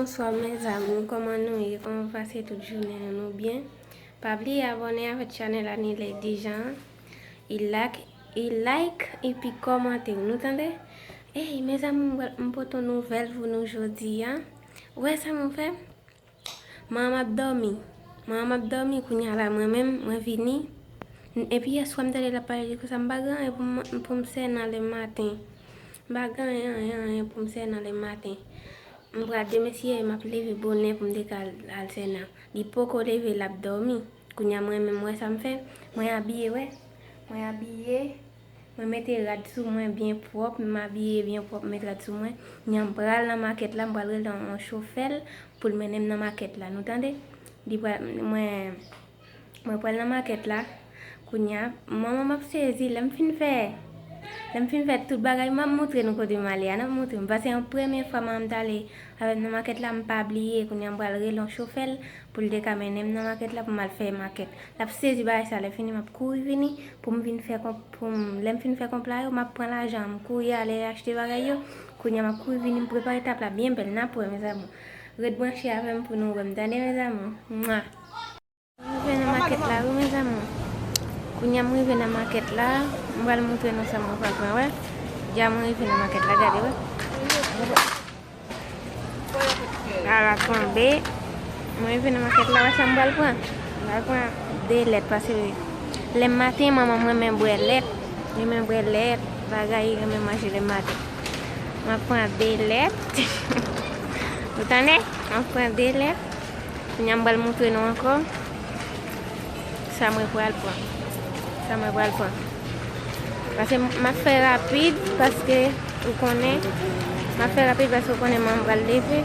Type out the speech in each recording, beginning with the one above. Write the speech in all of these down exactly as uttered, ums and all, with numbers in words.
Bonswa mes amours, kòman nou ye? Kòman pase tout jounen an? Nou byen? Pa bliye abòne avèk chanèl Annie Lady Jean an. E like, e like, epi kòmante, nou tande? Ey, mes amours, m pral, m pote yon nouvèl pou nou jodi a. Ou wè sa mwen fè? Manman m ap dòmi. Manman m ap dòmi kounye a la, mwen menm, mwen vini. Epi yè swa m tande l ap pale, li konsa, m pa gen anyen pou m, pou m sènen lè maten. M pa gen anyen, anyen, anyen pou m sènen lè maten. M pral demen si m ap leve bonè pou m te ka al, al sènen. Li poko leve, l ap dòmi. Kounye a mwen menm, wè sa m fè? Mwen abiye, wè. Mwen abiye. Mwen mete rad sou mwen byen pwòp, m abiye byen pwòp, m met rad sou mwen. Kounye a m pral nan makèt la, m pral rele yon, yon chofè l pou l mennen m nan makèt la. Nou tande? Li pral, mwen, mwen pral nan makèt la. Kounye a, manman m ap sezi, lè m fin fè, lè m fin fè tout bagay, m ap montre nou kote m ale a, n ap montre m. Paske yon premye fwa manman m t ale avè m nan makèt la, m pa bliye. Kounye a, m pral rele yon chofè l pou l te ka mennen m nan makèt la pou m al fè makèt. L ap sezi bagay sa, lè fini, m ap kouri vini pou m vin fè konp, pou m, lè m fin fè konp la yo, m ap pran lajan an, m kouri ale achte bagay yo. Kounye a, m ap kouri vini, m prepare tap la byen bèl, n ap wè, mes amours. Ret branche avè m pou nou wè m, tande, mes amours? Mwa. M rive nan makèt la, wi, mes amours. Kounye a, m rive nan makèt la, m pral montre nou sa mwen pral pran, wè. Dja mwen rive nan makèt la, gade, wè. Ala tonbe. Mwen rive nan makèt la, wè sa m pral pran? M pral pran de lèt, paske lè maten, manman m renmen bwè lèt. Li renmen bwè lèt, bagay, li renmen manje lè maten. M ap pran de lèt. Ou tande? M ap pran de lèt. Kounye a m pral montre nou ankò sa mwen pral pran. Sa mwen pral pran. Paske m ap fè rapid, paske ou konnen, m ap fè rapid paske ou konnen manman m pral leve,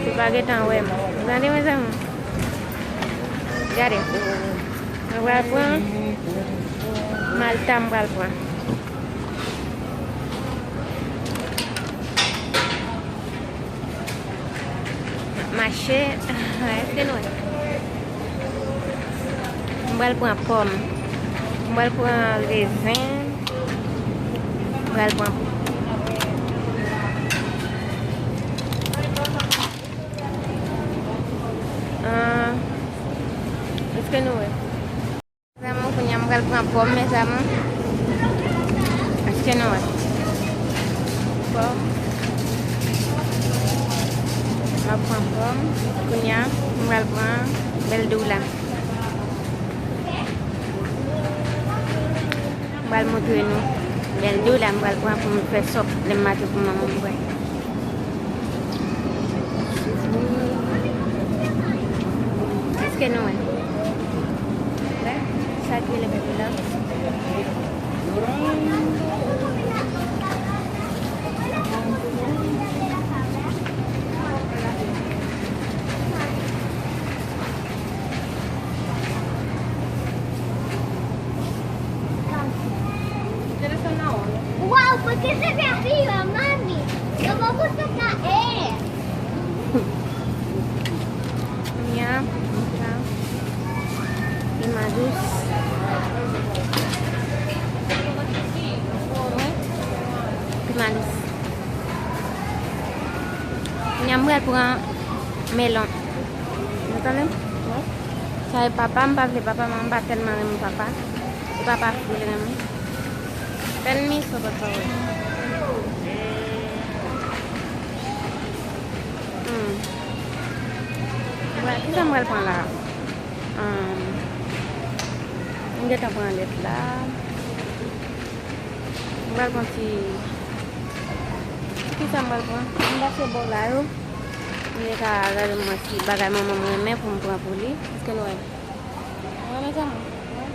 li pa gentan wè m. Gade, mes amours. Gade. Mwen pral pran. Malta m pral pran. Mache. Èske nou wè? M pral pran pòm. M pral pran rezen. M pral pran. Ah, èske nou wè? Mes amours, kounye a m pral pran pòm, mes amours. Èske nou wè? Pòm. M ap pran pòm. Kounye a, m pral pran bèl doula. M pral montre nou bèl doula m pral pran pou m fè sòp lè maten pou manman m bwè. Èske nou wè? Wè? Sa ki rele bèl doula. Wow, ¿por qué se me arriba, mami? No me gusta caer. Mia, mia. Piman dous. Piman dous. Mia, m pral pran melon. Ou tande? Wi. Sa e papa, m pa vle papa, manman m pa tèlman renmen papa. Se papa fri l renmen. Bèl miso, papa, wi. Hmm. Wi, kisa m pral pran la? Hmm. M gentan pran lèt la. M pral pran ti, ti kisa m pral pran? M pase bò la yo. M te ka gade mwen si bagay manman m renmen pou m pran pou li. Èske nou wè? Mwen renmen sa mwen.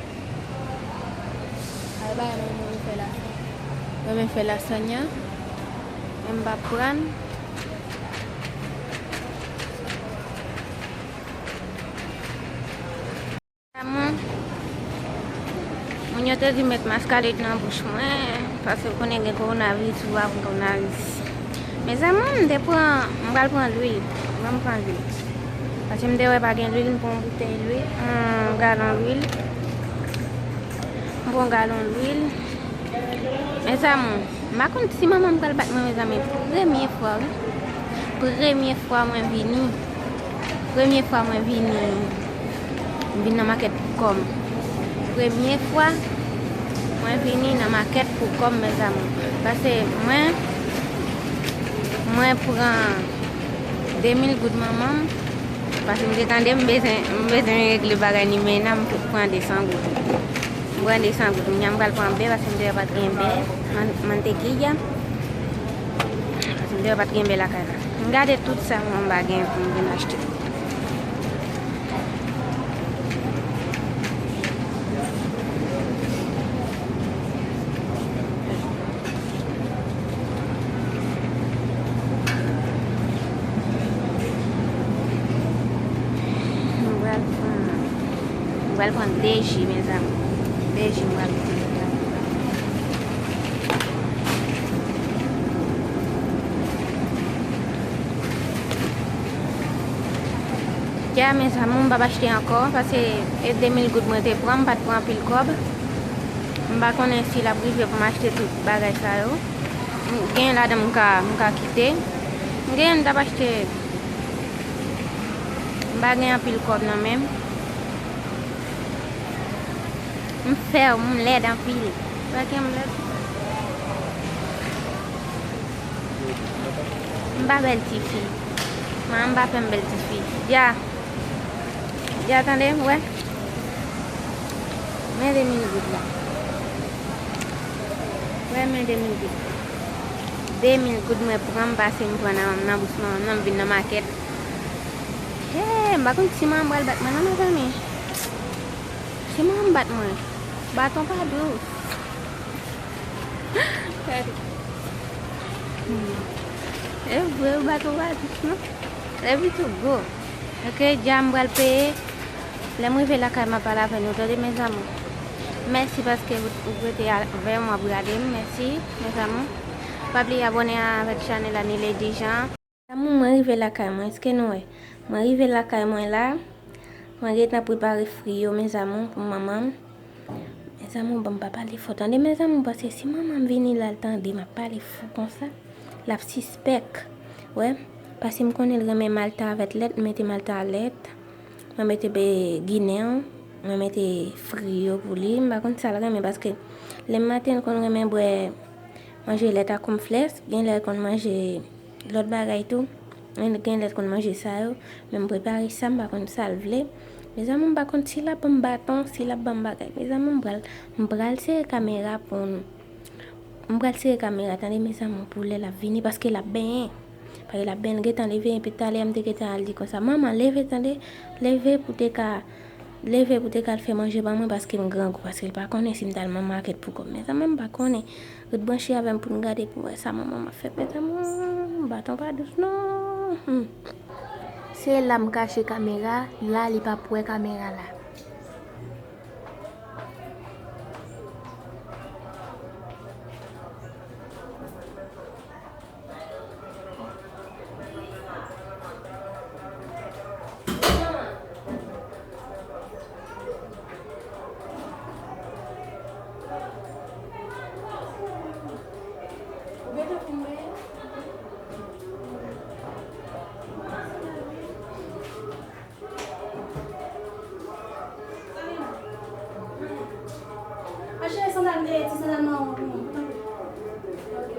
Al bagay mwen renmen fè la. Mwen renmen fè lasagna. Men m pa pran. Moun, moun yo te di met mascarade nan bouch mwen, paske w konnen gen kowonaviris, ou pa konn kowonaviris. Mezanmi, m te pran, m pral pran lwil. Ban m pran lwil. Paske m te wè pa gen lwil, m pran yon boutèy lwil, yon galon lwil. M pran yon galon lwil. Mezanmi, m pa konn si manman m pral bat mwen, mezanmi. Premye fwa, wi. Premye fwa mwen vini, premye fwa mwen vini, m vin nan makèt pou kò m. Premye fwa mwen vini nan makèt pou kò m, mezanmi. Paske mwen, mwen pran de mil goud manman m, paske m te tande m bezwen, m bezwen regle bagay ni mennaj, m pran de san goud. M pran de san goud. Kounye a m pral pran bè, paske m te wè pa t gen bè. Man-, mantequilla. Paske m te wè pa t gen bè lakay la. M gade tout sa m anba gen pou m vin achte. M pral pran, m pral pran de ji, mezanmi. De ji m pral pran. Ya, mezanmi, m p ap achte ankò, paske e de mil goud mwen te pran, m pa t pran anpil kòb. M pa konnen si l ap rive pou m achte tout bagay sa yo. M, gen ladan m ka, m ka kite. M gen m t ap achte. M pa gen anpil kòb nan men m. M fè, m lèd anpil. Wè ke m lèd. M pa bèl tifi. Manman m pa fè m bèl tifi. Ya. Ya, tande, wè. Men de mil goud la. Wè, men de mil goud. De mil goud mwen pran, m pase m pran nan, nan bous manman m nan, m vin nan makèt. Hey, m pa konn si manman m pral bat mwen non, mezanmi. Si manman m bat mwen, baton pa dous. E vre, baton pa dous non. Epi tou gwo. Ok, dja m pral peye. Lè m rive lakay, m ap pale avè nou, tande, mezanmi. Mèsi paske ou, ou rete avè m, w ap gade m. Mèsi, mezanmi. Pa bliye abòne avèk chanèl la, ni Lady Jean. Mezanmi, mwen rive lakay mwen, èske nou wè? Mwen rive lakay mwen la. Mwen gentan prepare fri yo, mezanmi, pou manman m. Mezanmi, ban m pa pale fò, tande, mezanmi, paske si manman m vini la, l tande m ap pale fò konsa, l ap sispèk. Wè, paske m konnen l renmen malta avèk lèt, m mete malta a lèt. Mwen mete be-, ginen, mwen mete fri yo pou li. M pa konn sa l renmen, paske lè maten l konn renmen bwè, manje lèt ak konflèks, gen lè l konn manje lòt bagay tou. Gen, gen lè l konn manje sa yo, men m prepare sa, m pa konn sa l vle. Mezanmi, m pa konn si l ap ban m baton, si l ap ban m bagay. Mezanmi, m pral, m pral sere kamera pou nou. M pral sere kamera, tande, mezanmi, pou lè l ap vini, paske l ap benyen. Paske l ap benyen, l gentan leve, epi talè a m te gentan al di konsa, "Manman, leve, tande, leve pou te ka, leve pou te ka al fè manje ban mwen, paske m grangou," paske l pa konnen si m t al nan makèt pou kò m. Mezanmi, m pa konnen. Ret branche avè m pou n gade pou n wè sa manman m ap fè, mezanmi, baton pa dous non. Hmm. Se la m kache kamera, la li p ap wè kamera la. Achte sandal, eh, ti sandal mawon pou mwen. Ok.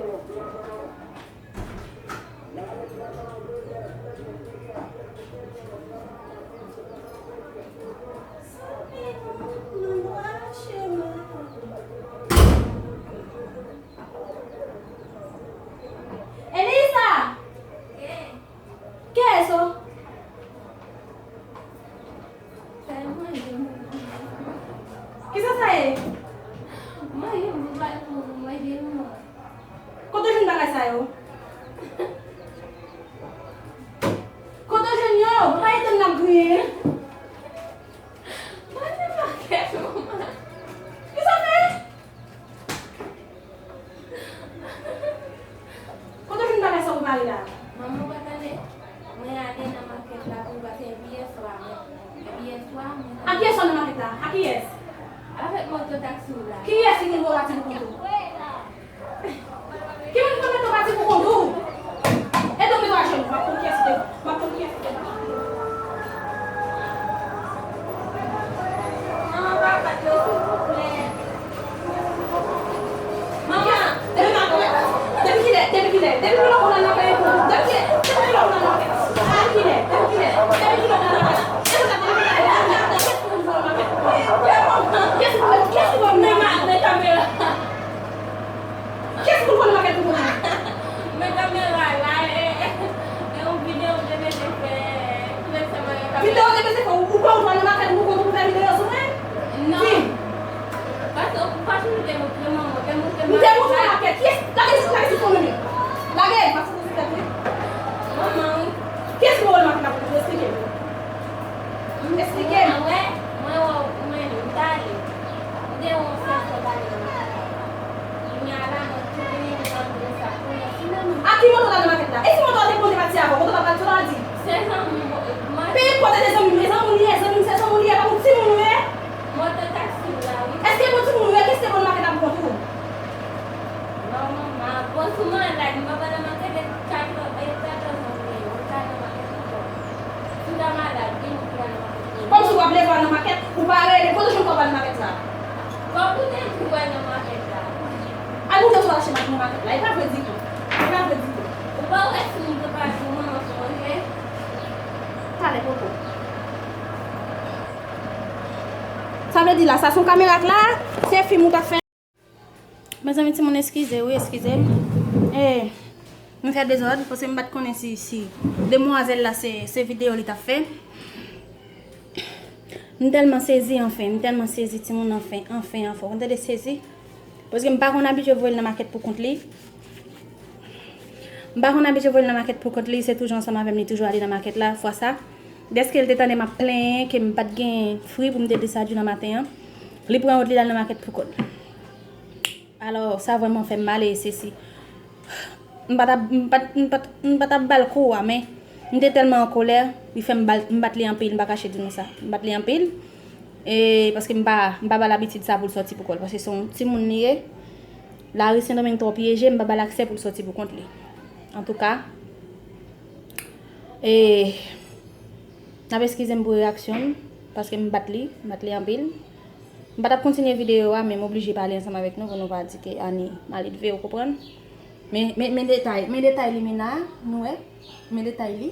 Elisa! Kiyès ou? Sa e manje m. Kisa sa ye? Manje m pou bay pou manje m. Kote w jwenn bagay sa yo? Kote w jwenn yo? Pa etan n ap griyen. Manje m pakèt, manman. Kisa w fè? Kote w jwenn bagay sa pou mari la? Manman, ou pa tande? Mwen ale nan makèt la pou m pase epi yèswa, men, epi yèswa, mwen... Ak kiyès w nan makèt la? Ak kiyès? Avèk moto taksi w la. Kiyès ki te voye w pati pou kont ou? Ki moun ki te mete w pati pou kont ou? Ede w mete w ajenou, w ap Ou wè nan makèt la. Al montre w sa w achte nan makèt la. E pa vre ditou. E pa vre ditou. Ou pa wè si m te pa di w manman fè manje? Talè poko. Sa vle di la, sa se yon kamera k la, se fim ou t ap fè. Mezanmi, timoun, eskize, wi, eskize m. E, m fè dezòd, paske m pa t konnen si, si demwazèl la se, se videyo li t ap fè. M tèlman sezi, anfen, m tèlman sezi, timoun, anfen, anfen, anfen. Ou tande sezi? Paske m pa konn abitye voye l nan makèt pou kont li. M pa konn abitye voye l nan makèt pou kont li, se toujou ansanm avè m, li toujou ale nan makèt la. Fwa sa, dèske l te tande m ap plenyen ke m pa t gen fri pou m te desann nan maten an, li pran wout li, l al nan makèt pou kont li. Alò, sa vrèman fè m mal e sesi. M pa t ap, m pa t, m pa t, m pa t ap ba l kou a, men m te tèlman an kolè, li fè m ba l, m bat li anpil, m pa kache di nou sa. M bat li anpil, e paske m pa, m pa ba l abitid sa pou l sòti pou kò l, paske se yon timoun li ye. Lari Sendomeng twò pyeje, m pa ba l aksè pou l sòti pou kont li. Antouka, e, n ap eskize m pou reyaksyon m, paske m bat li, m bat li anpil. M pa t ap kontinye videyo a, men m oblije pale ansanm avèk nou pou nou pa di ke Ani mal elve, ou konprann? Men, men, men detay, men detay li, Mina, nou wè? Men detay li.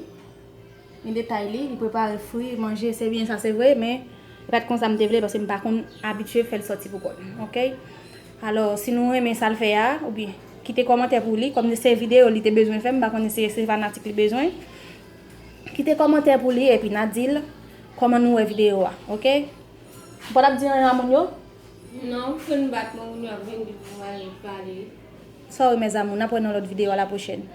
Men detay li, li prepare fri, manje, se byen sa, se vre, men e pa t konsa m te vle, paske m pa konn abitye fè l sòti pou kò l, oke? Alò, si nou renmen sa l fè a, oubyen kite kòmantè pou li, kòm se videyo li te bezwen fè, m pa konnen si se fanatik li bezwen. Kite kòmantè pou li, epi n a di l kòman nou wè videyo a, oke? Ou pa t ap di anyen a moun yo? Non, m fin bat mwen, moun yo ap vin di pou mwen pale. Sorry, mes amours, n ap wè nan lòt videyo, a la pwochèn.